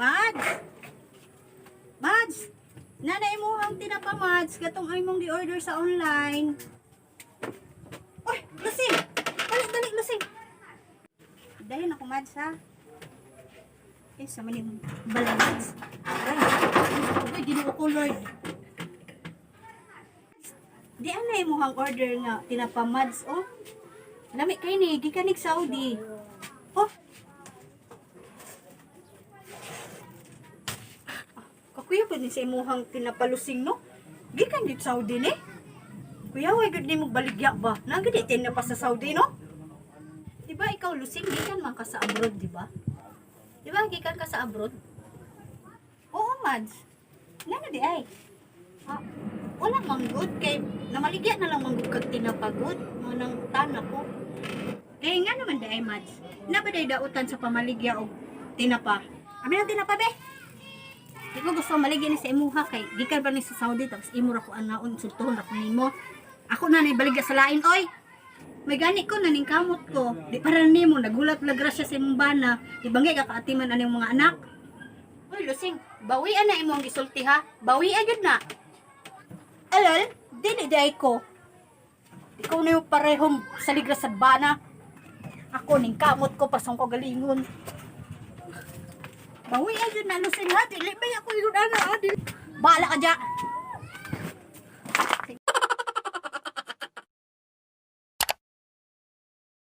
Mads! Mads! Nanay mo ang tinapa, Mads. Katong ay mong gi-order sa online. Uy, lusing! Dali, dali, lusing! Dahil ako, Mads, ha? Eh, sa maning balay, Mads. Aray, uy, Ginoo ko, Lord. Di anay mo ang order nga tinapa, Mads, oh. Lami kay ni, gikan nig Saudi. Oh, kakuya pa din sa imuhang tinapalusing, no? Gikan dit Saudi ni. Kuya, way gud nimo baligya ba? Nang gid tinapa sa Saudi, no? Di ba ikaw, lusing, gikan man ka sa abroad, di ba? Di ba gikan ka sa abroad? Oo, Mads. Ngano di ay? Ah, wala man good kay namaligya na lang man gud kag tinapagod mo nang utana ko. Kay nga naman di ay, Mads. Na ba day dautan sa pamaligya og tinapa? Amin ang tinapa be. Di ko gusto maligya ni sa imuha kay gikan pa ni sa Saudi tapos imo ra ko anaon, sultuhon ra ko nimo. Ako na nay baligya sa lain oy. May gani ko na ning kamot ko. Di para nimo nagulat la grasya sa imong bana. Di bangay ka kaatiman aning mga anak. Uy, lusing, bawian na imong gisulti ha. Bawian gyud na. Alal, dili di ay ko. Ikaw na yung parehong saligra sa bana. Ako ning kamot ko pasong ko galingon. Bawi ay yun na lusing ha. Dili ba ako yun ana ha. Dili. Bala ka dya.